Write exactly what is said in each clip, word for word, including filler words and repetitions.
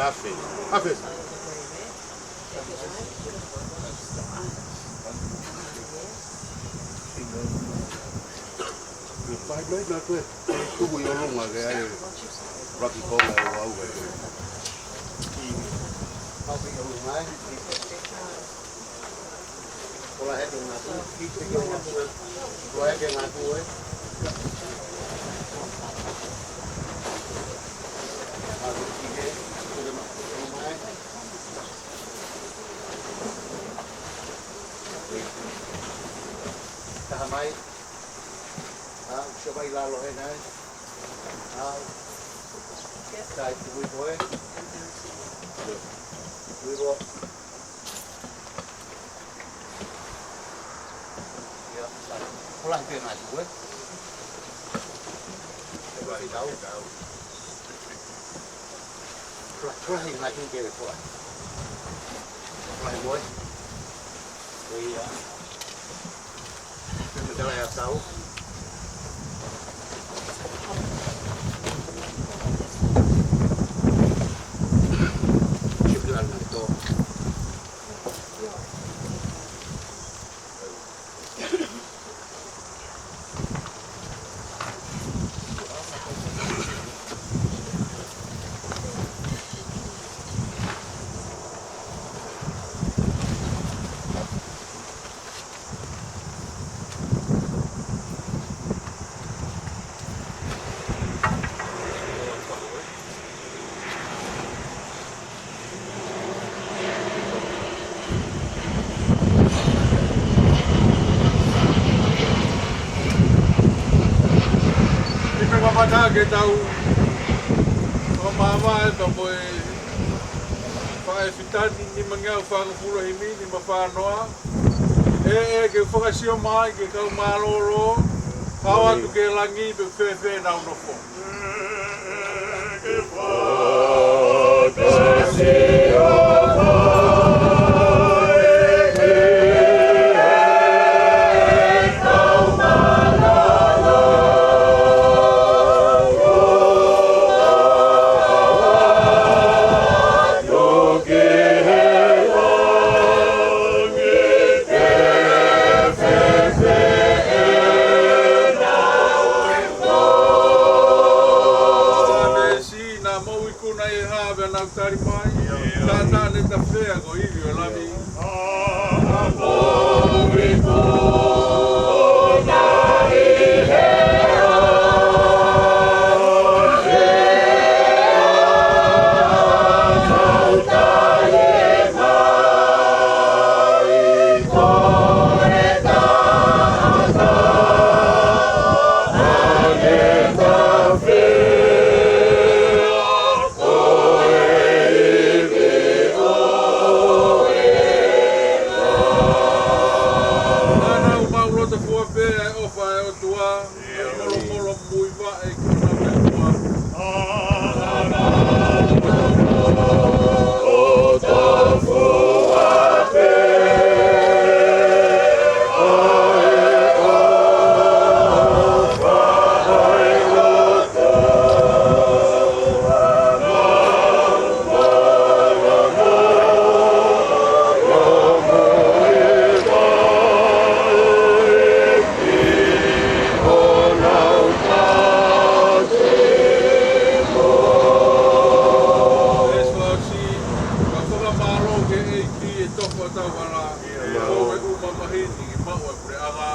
Hafe. Hafe. Fai mai na koe. Tuku ʻi ʻolunga ke ʻai. Raki konga e wau e. Hafe ʻi ʻolunga e. Kola heke ngatu, hiki heke ngatu, kola heke ngatu e. Ngatu hiki, kola ngatu mai. Taha mai. ʻA, sio mai lalo he nai. ʻA, tai tui koe. Tui koe. Ia, sai. Kola heke ngatu e. Kola heke ngatu ke kola. Kola heke moe. Ia. Ke me tala ia tau. Ke me tala ia tau. ʻI he mamata ke tau fakamāvae ka mo e faʻē fitani nimangeau fāngofulu himi nima fānoa. ʻE, ʻe, ke fakasio mai ke kau mālōlō, kau atu ke langi pe fēfē nau nofo. Tau tali mai, tā tā ne ta fea ko ivi o lami. Naʻa nau maʻu loto fua pē ʻa e ʻofa ʻa e ʻOtua, ʻa e molomolo muivaʻe ki honau meʻa fua. Veesi fā ʻosi, ka fakamālō ki he ʻEiki ʻi he toko ʻo tau hala, ʻi he ʻoku ʻi ai ʻa e mamahi ni, ʻi he maʻu ʻa e puleʻanga.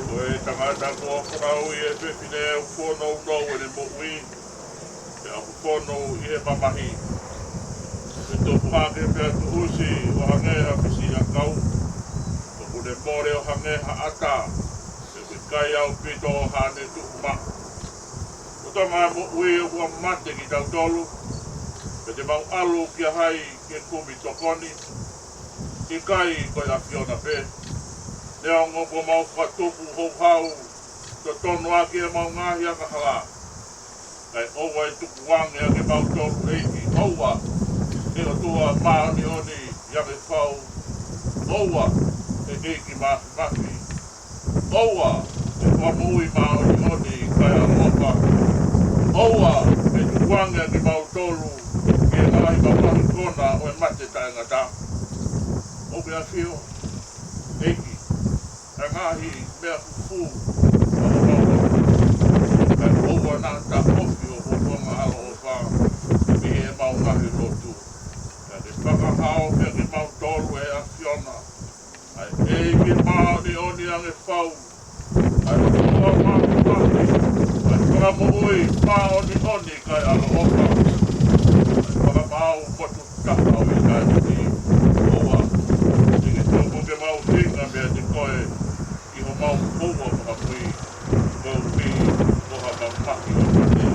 Ko e tangata kuo folau ʻi he fefine ʻoku fononga ʻene moʻui, pea ʻoku fononga ʻi he mamahi. ʻOku tupu hake pea tuʻusi ʻo hangē ha fisiʻiʻakau, ʻoku ne mole ʻo hangē ha ʻata, ʻoku ʻikai ʻaupito haʻane tuʻu maʻu. Ko Tonga moʻui ʻoku mate kitautolu, pea te mau ʻalu kia hai ke kumi tokoni? ʻIkai ko e ʻAfiona pē? Neongo kuo mau fakatupu houhau, totonu ʻaki ʻemau ngaahi angahala, kae ʻoua ʻe tukuange ʻa kimautolu, ʻEiki. ʻOua, ʻe ʻOtua māʻoniʻoni, ʻi he fau. ʻOua, ʻe ʻEiki māfimafi. ʻOua, ʻe Fakamoʻui māʻoniʻoni kae ʻaloʻofa. ʻOua, ʻe tukuange ʻa kimautolu ki he ngaahi mamahi kona ʻo e mate taʻengata. ʻOku ke ʻafio, ʻEiki, ʻa e ngaahi meʻa fufū ʻo homau lotu. Kae ʻoua naʻa taʻofi ho huafa ʻaloʻofa mei heʻemau ngaahi lotu. Kae ke fakahā ʻa kimautolu, ʻe ʻAfiona, ʻa e ʻEiki māʻoniʻoni ʻi he fau, ʻa e ʻOtua māfimafi, ʻa e Fakamoʻui māʻoniʻoni kae ʻaloʻofa, ʻa e Fakamaau motu taha ʻo ʻitāniti. ʻOua te ke tuku ke mau hinga meiate koe ʻi homau houa fakapui, koeʻuhi ko ha mamahi ʻo e mate.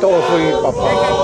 Tofu i papa.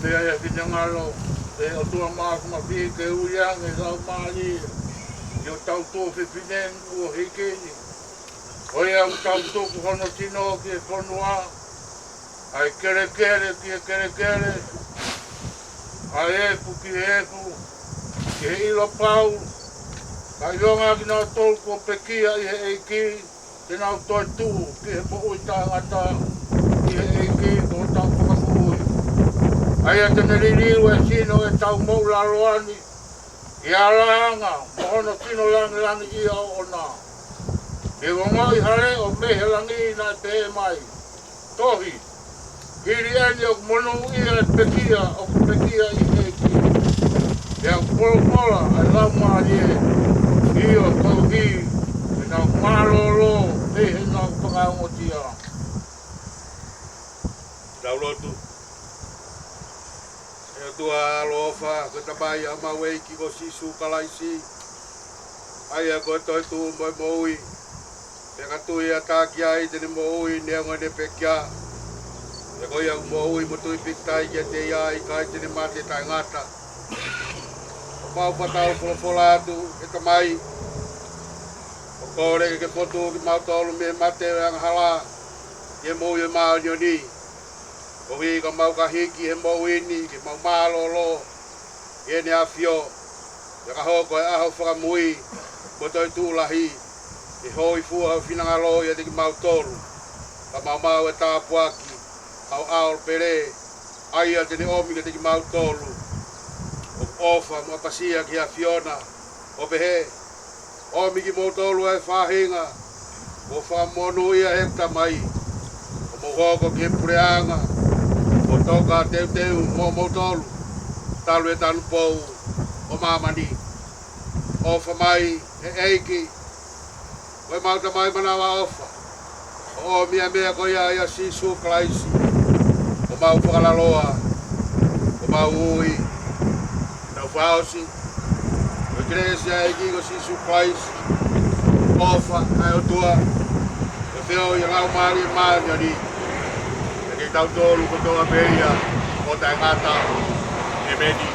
Ko ia ʻa e finangalo ʻo e ʻOtua Māfimafi ke ui ange ʻa e laumālie ʻi hotau tuofefine ni kuo hiki ni. Ko ia ʻoku tau tuku hono sino ki he fonua, ʻa e kelekele ki he kelekele, ʻa e efu ki he efu, ki he ʻilo pau, kae ʻilonga kinautolu kuo pekia ʻi he ʻEiki, te nau toetuʻu ki he moʻui taʻengata ʻi he ʻEiki ko hotau Fakamoʻui. ʻA ia te ne liliu e sino ʻo ʻetau moʻulaloa ni ʻi he ʻalunga mo hono sino langilangiʻia ʻoʻona. Ke ongoʻi ha leʻo mei he langi naʻe pehē mai, Tohi, hili eni ʻoku monūʻia e pekia ʻoku pekia ʻi he ʻEiki. Pea ʻoku folofola ʻa e Laumālie, ʻio, koeʻuhi ke nau mālōlō mei heʻenau fakaongosia. Tau lotu. ʻE ʻOtua ʻaloʻofa, ko e Tamai ʻa homau ʻEiki ko Sīsū Kalaisi, ʻa ia ko e toetuʻu mo e moʻui. Pea ka tui ʻa taha ki ai te ne moʻui neongo ʻene pekia. Pea ko ia ʻoku moʻui mo tui pīkitai kiate ia ʻe ʻikai te ne mate taʻengata. ʻOku mau fakatau folofola atu, ʻe Tamai, ʻo kole ke ke fotu kimautolu mei he mate ʻo e angahala ki he moʻui ʻo e māʻoniʻoni. Koeʻuhi ka mau ka hiki he moʻui ni ke mau mālōlō ʻi heʻene ʻAfio, pea ka hoko e ʻaho fakamui mo e toetuʻu lahi, ke hōifua ho finangalo ʻiate kimautolu. Ka mau maʻu e tāpuaki ʻa ho ʻAlo pele, ʻa ia te ne ʻomi kiate kimautolu ʻoku ʻofa mo ʻapasia ki he ʻAfiona, ʻo pehē, ʻOmi kimoutolu ʻa e faʻahinga kuo fakamonūʻia ʻe heʻeku Tamai, ʻo mou hoko ki he puleʻanga, ʻo toka teuteu moʻomoutolu talu e tanupou ʻo māmani. ʻOfa mai, ʻe ʻEiki, ko ʻemau Tamai manavaʻofa, ʻo ʻomi ʻa e meʻa ko ia ʻia Sīsū Kalaisi, ʻo mau fakalaloa, ʻo mau ui, tau fakaʻosi, ko e kelesi ʻa e ʻEiki ko Sīsū Kalaisi, ʻofa ʻa e ʻOtua, ko e feohi ʻa e Laumālie Māʻoniʻoni, ʻiate kitautolu kotoa pē ia ʻo taʻengata. ʻEmeni.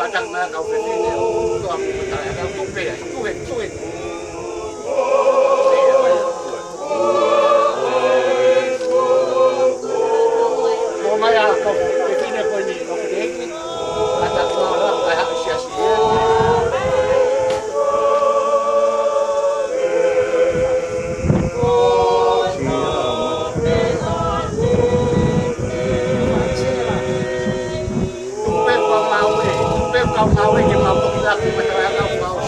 Tangata kau fefine, ʻo tua mo tangata kau tupe ai, tupe, tupe. Ko mai ā kau fefine ko eni, ʻoku teʻeki. Ata kua la, kai haʻu siasi. Tupe kau maue, tupe kau maue ke mau toki laki mo tangata kau maue.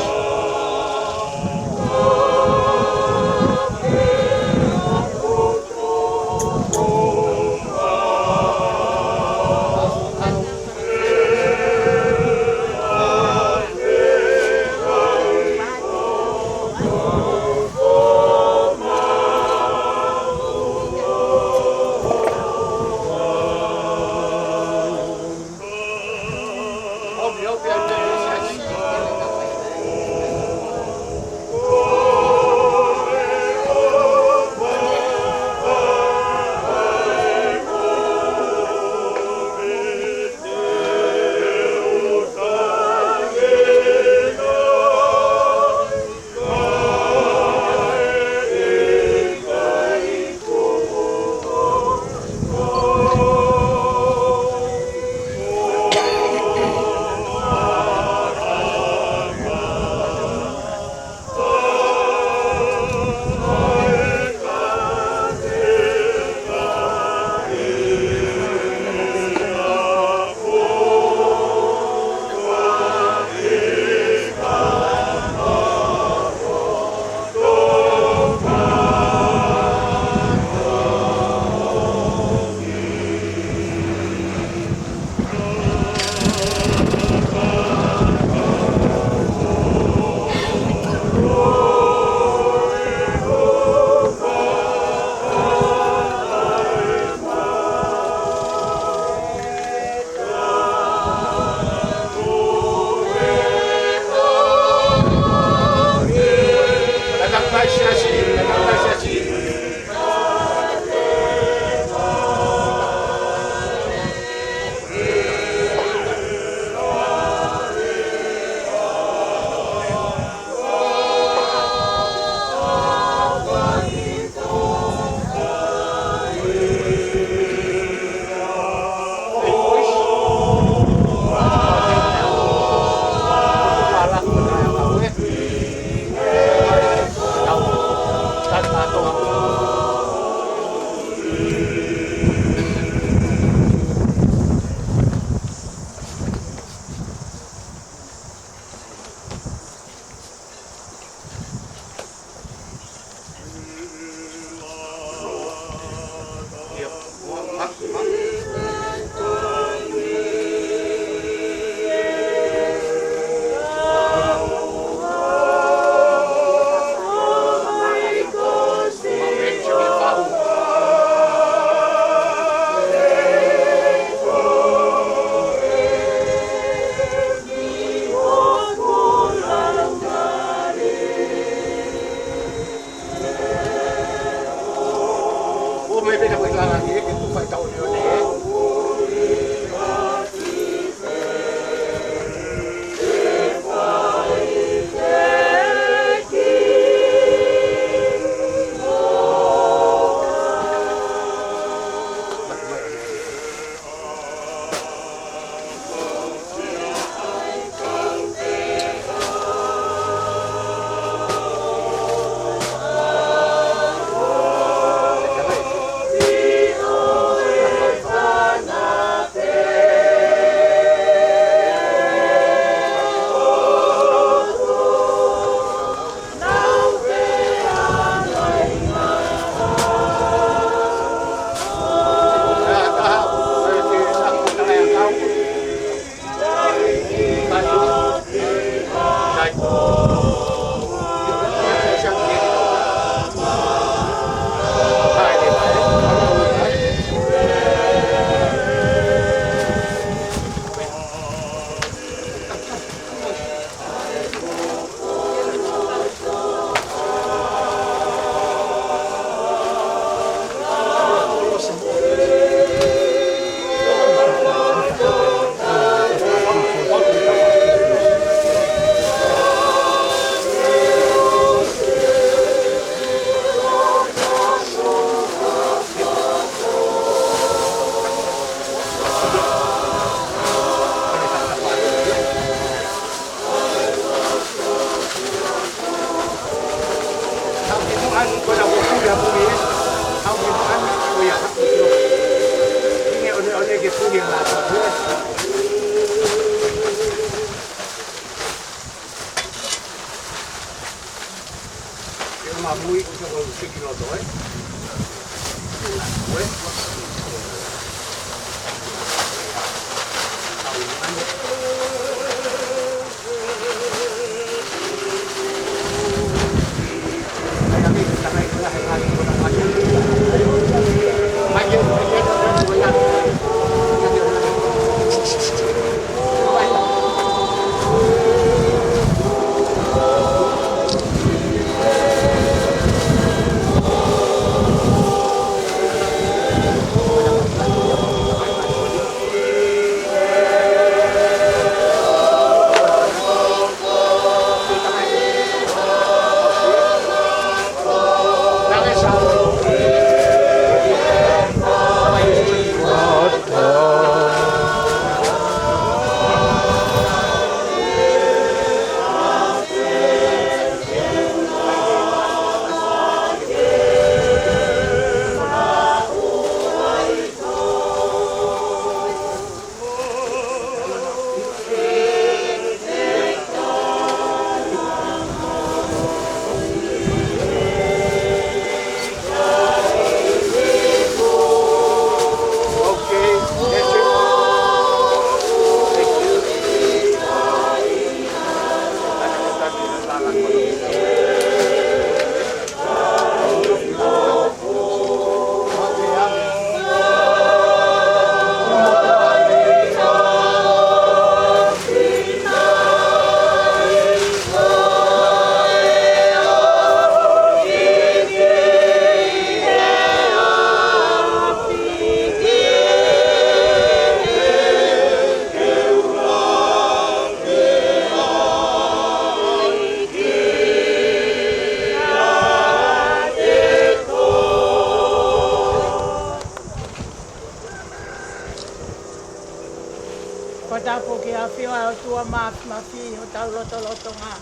Fakatapu ki he ʻafio ʻa e ʻOtua Māfimafi ʻi hotau lotolotonga.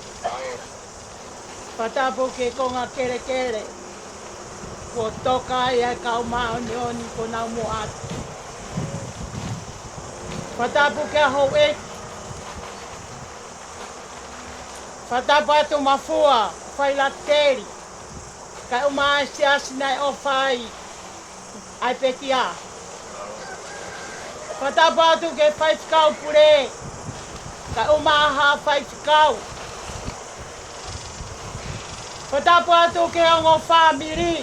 Fakatapu ki he konga kelekele kuo toka ai ʻa e kau māʻoniʻoni kuo nau muʻa atu. Fakatapu ki he houʻeiki. Fakatapu atu Mafua, Failakeli, kae ʻumaʻā e siasi naʻe ʻofa ai ʻa e pekia. Fakatapu atu ki he faifekau pule, kae ʻumaʻā ha faifekau. Fakatapu atu ki he ongo fāmili,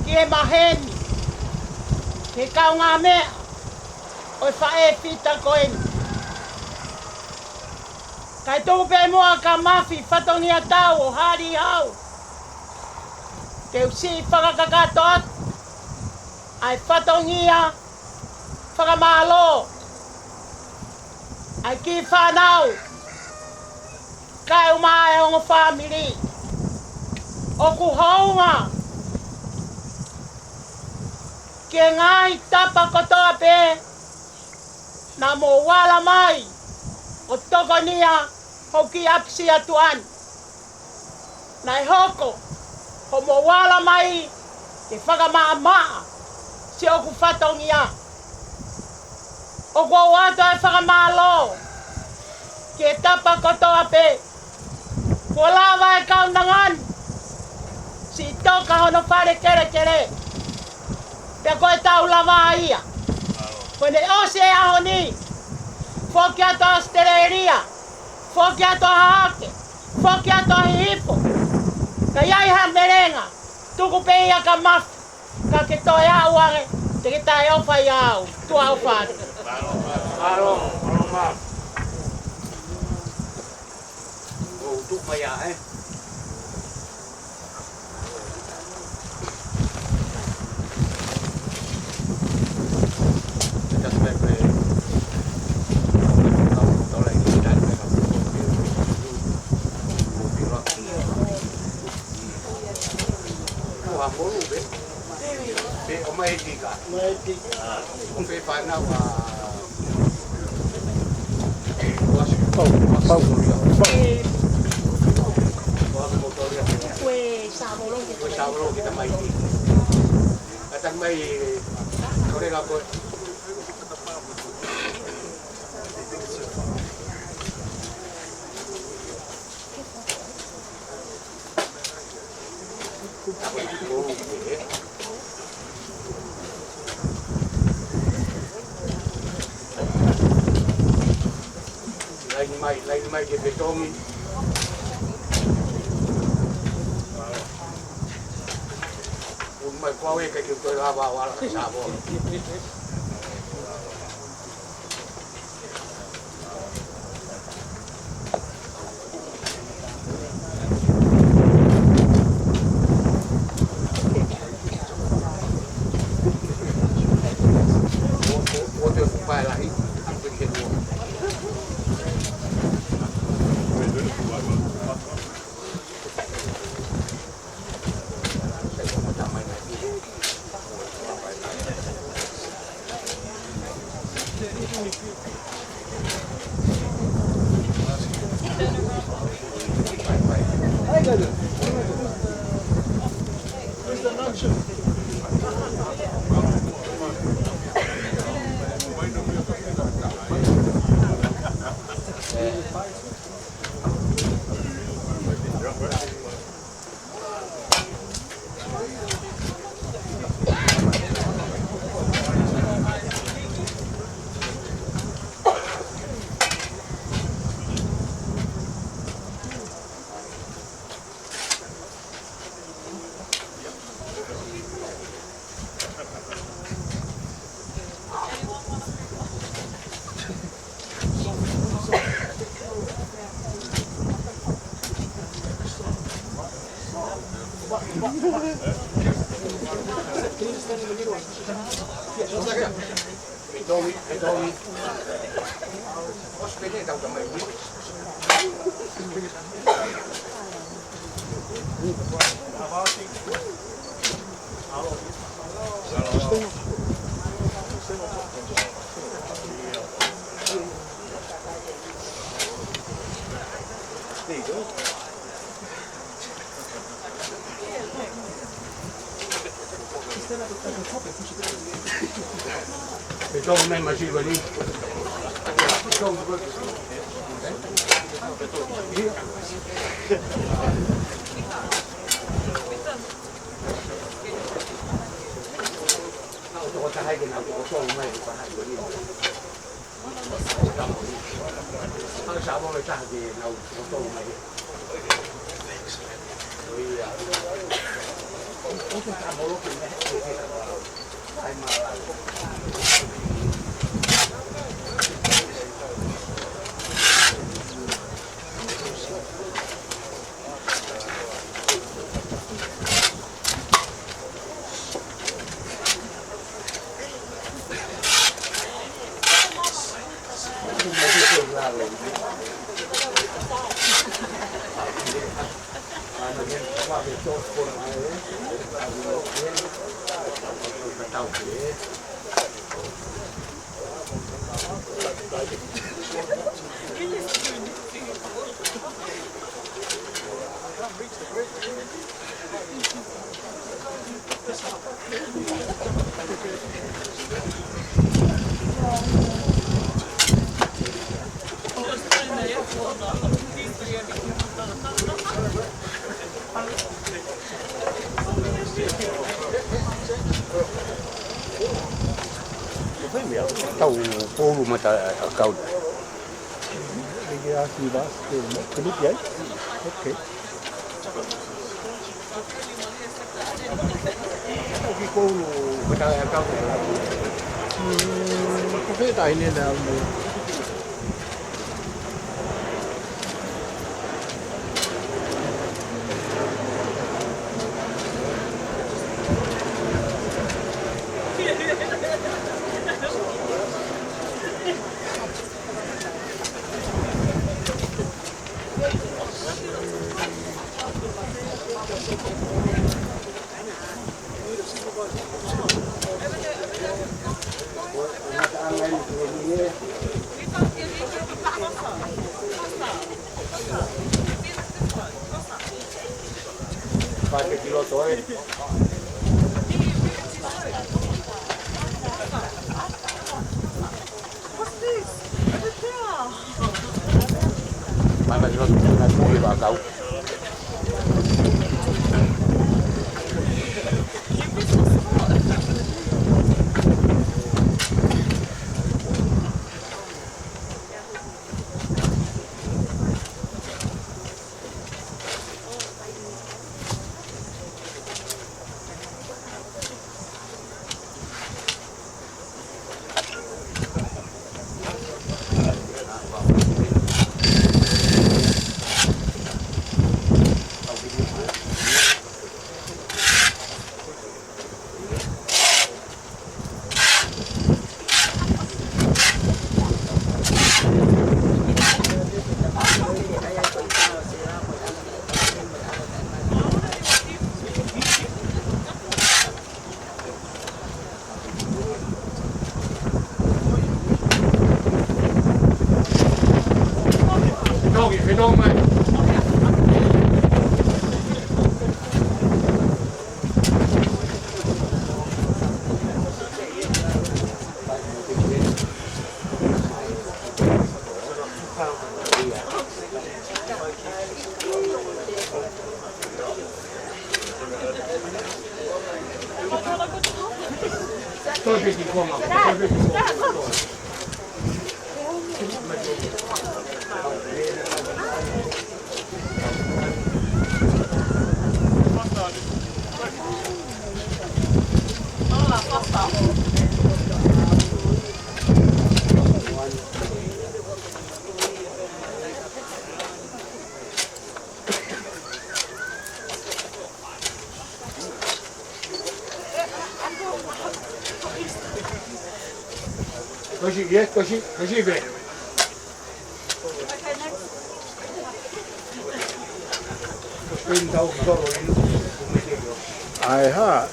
ki he maheni, ki he kaungāmeʻa ʻo e faʻē fita ko eni. Kae tuku pē muʻa ka mafi fatongia tau ʻo Hali Hau. Te u siʻi fakakakato atu ʻa e fatongia fakamālō ʻa e kiʻi fānau, kae ʻumaʻā e ongo fāmili. ʻOku hounga ki he ngaahi tapa kotoa pē naʻa mou ala mai ʻo tokonia hoku kiʻi ʻapisi atu ʻana. Naʻe hoko hoʻomou ala mai ke fakamaʻamaʻa siʻoku fatongia. ʻOku ou ʻoatu e fakamālō ki he tapa kotoa pē. Kuo lava e kaunanga ni, siʻi toka hono fale kelekele. Pea ko e tau lava ia. Ko ʻene ʻosi e ʻaho ni, foki atu ʻa ʻAositelēlia, foki atu ʻa Hahake, foki atu ʻa Hihifo. Ka ʻi ai ha melenga, tuku pē ia ka mafi, ka ke toe aʻu ange, te ke taʻeʻofa ia au, tuʻa ʻofa atu. Mālō, mālō, mālō. ʻO tuʻu mai ā, ē? Pe o mai tika. Mai tika. O pe fānau a. Pau, pau, pau. Ko e sāvolo kita mai tika. Kata mai, kore la ko. Mai, laini mai ke Petomi. Ui mai kuo ʻikai ke u toe lava ʻo ala ki Savolo. Tau koulu mata account. Ia, ki vasi ke, ke liki ai. Okay. Ko e kiʻi koulu mata account. Mm, ko fē taʻahine naʻa nau Pate ki loto, ē. What's this? Look at that. Mana ki loto, na tui wa kau. Toshi, yes, Toshi, Toshi, be. ʻAi hā.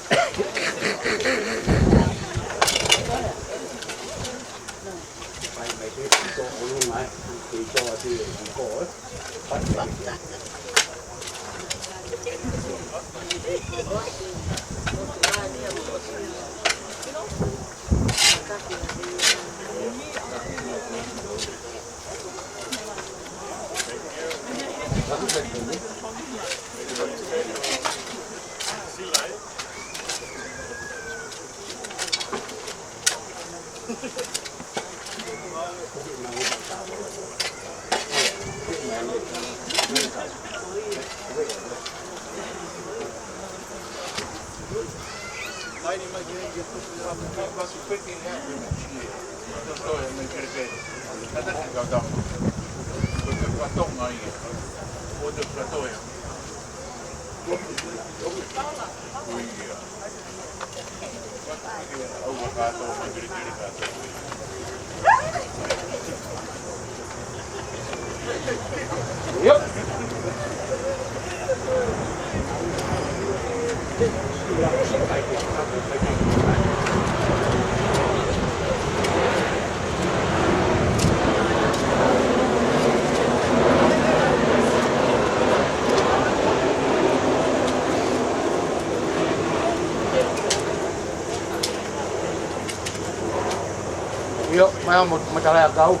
ʻIo, mai mo, mo Talaʻeakau.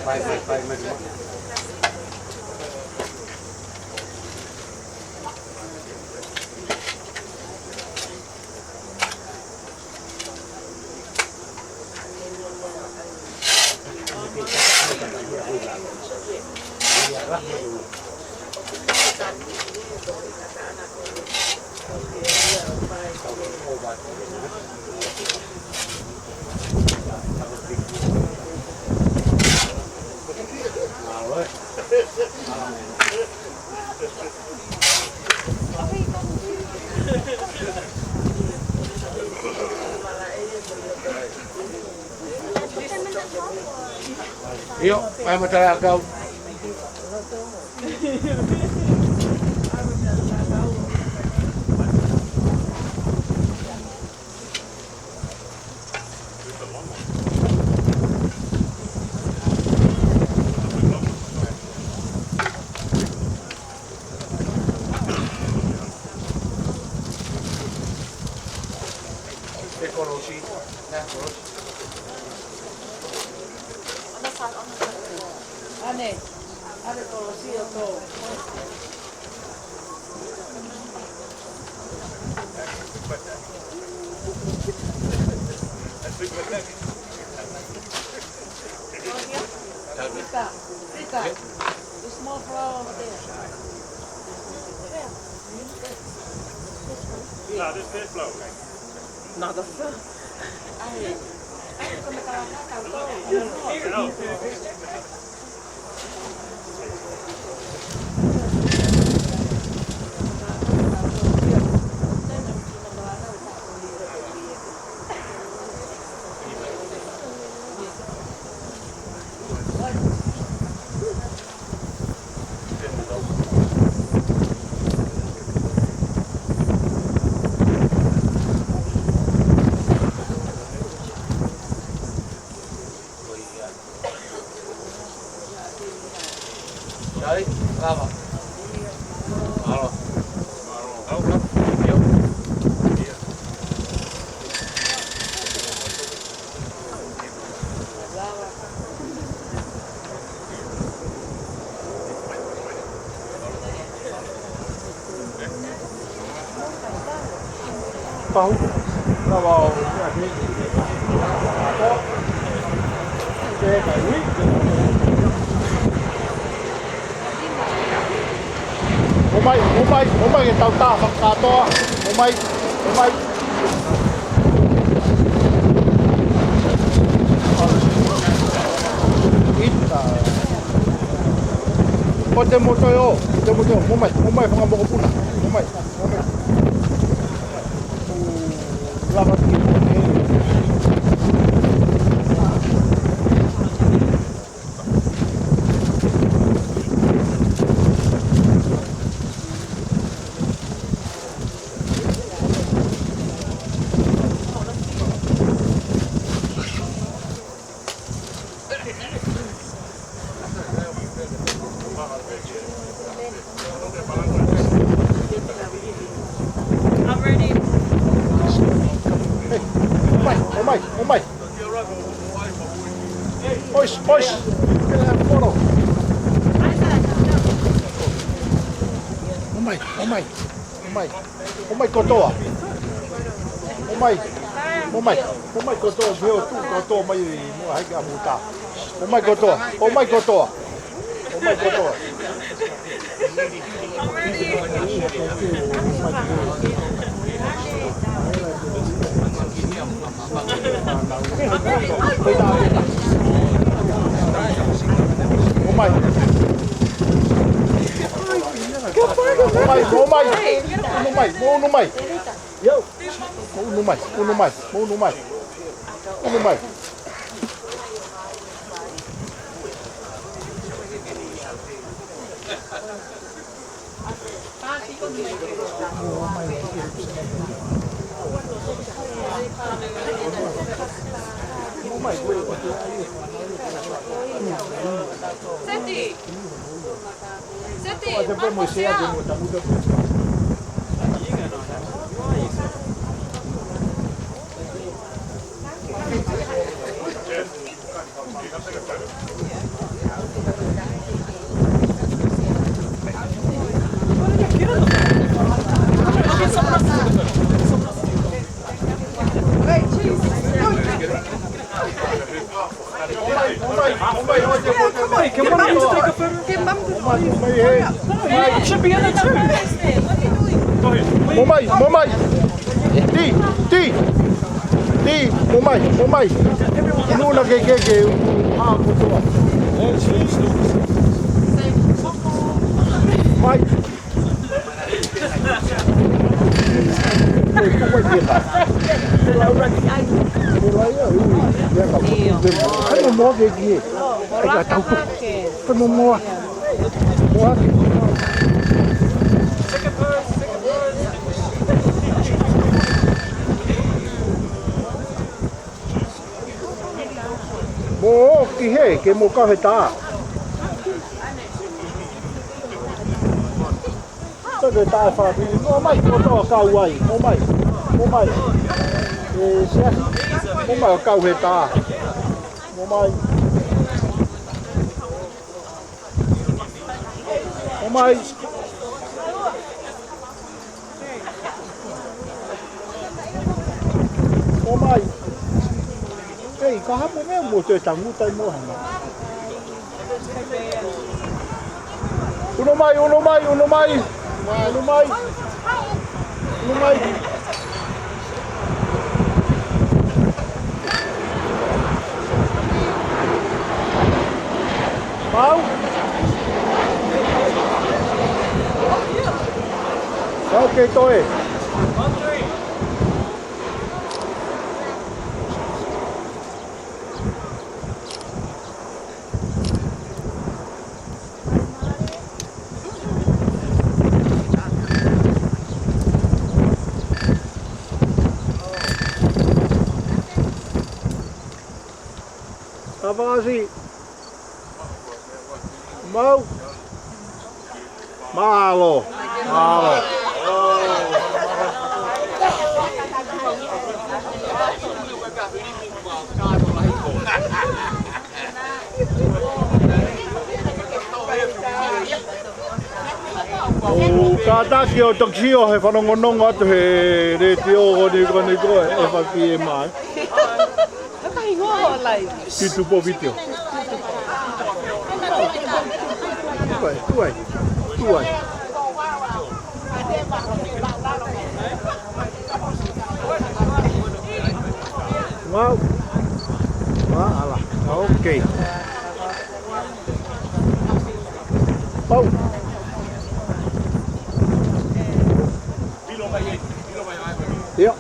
Mai, mai, mai, mai, mai. ʻIo, mai mo Talaʻeakau. Rika, Rika, the small flower over there. No, this big flower. Not the flower. Pau. Lava o. ʻOmai, ʻomai, ʻomai ke tau tā fakakātoa. ʻOmai, ʻomai. ʻIta. ʻO te moto ʻo, te moto ʻo, ʻomai, ʻomai fanga mokopuna. ʻOmai, ʻomai. Lava ki. I'm ready. Hey, ʻomai, ʻomai, ʻomai. Ois, ois. Polo. ʻOmai, ʻomai, ʻomai. ʻOmai kotoa. ʻOmai, ʻomai, ʻomai kotoa. Meo tu kotoa mai i mua hai ka muta. ʻOmai kotoa, ʻomai kotoa. ʻOmai kotoa. ʻOmai. ʻOmai, ʻomai. ʻUnu mai, ʻunu mai. Yo. ʻUnu mai, ʻunu mai, ʻunu mai. ʻUnu mai. Seti. Seti. Come on, can one of you take a photo? No, it should be in it too. ʻOmai, ʻomai. Ti, ti. Ti, ʻomai, ʻomai. Nuna ke, ke, ke. ʻA, kotoa. ʻOmai. Kai mo moa ke ki he. Kai ka tau. Kai mo moa. Moa ke. Mo ki he, ke mo kau he tā. Kau he tā fāpili. ʻOmai, kotoa kau ai. ʻOmai. ʻOmai. E, sia. ʻOmai, kau he tā. ʻOmai. ʻOmai. ʻOmai. Ei, ka hapo mea mo te tanguta i mo hana. ʻUnu mai, ʻunu mai, ʻunu mai. ʻUnu mai. ʻUnu mai. Mau. Ok, toe. Tavasi. Mau. Mālō. Mālō. ʻOku kātaki ʻo toki sio he fanongonongo atu he letiō ko eni, ko eni ko e F P M I. Tutupo video. Tuai, tuai, tuai. Wow. Wow, ala. Okay. Pau. Ia.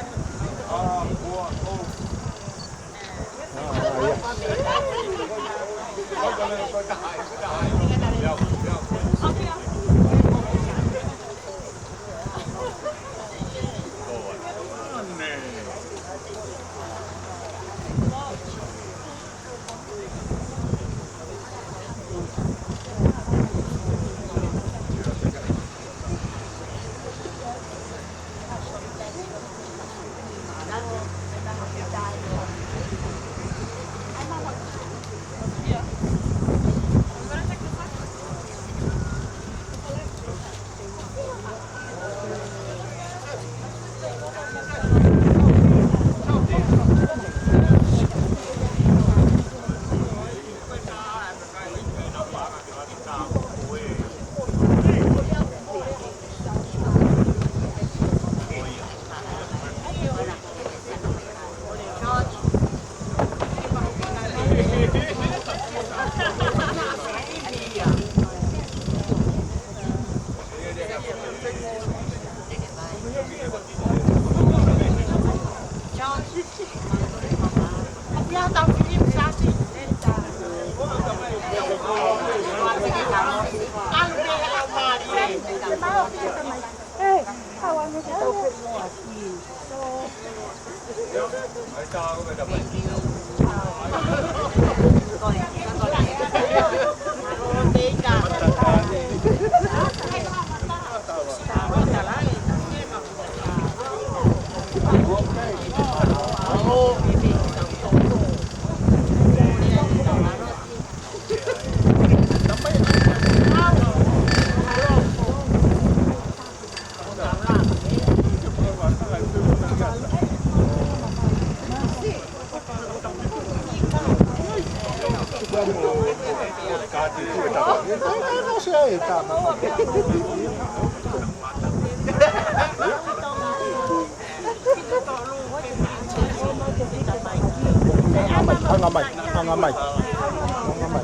Hanga mai, hanga mai, hanga mai.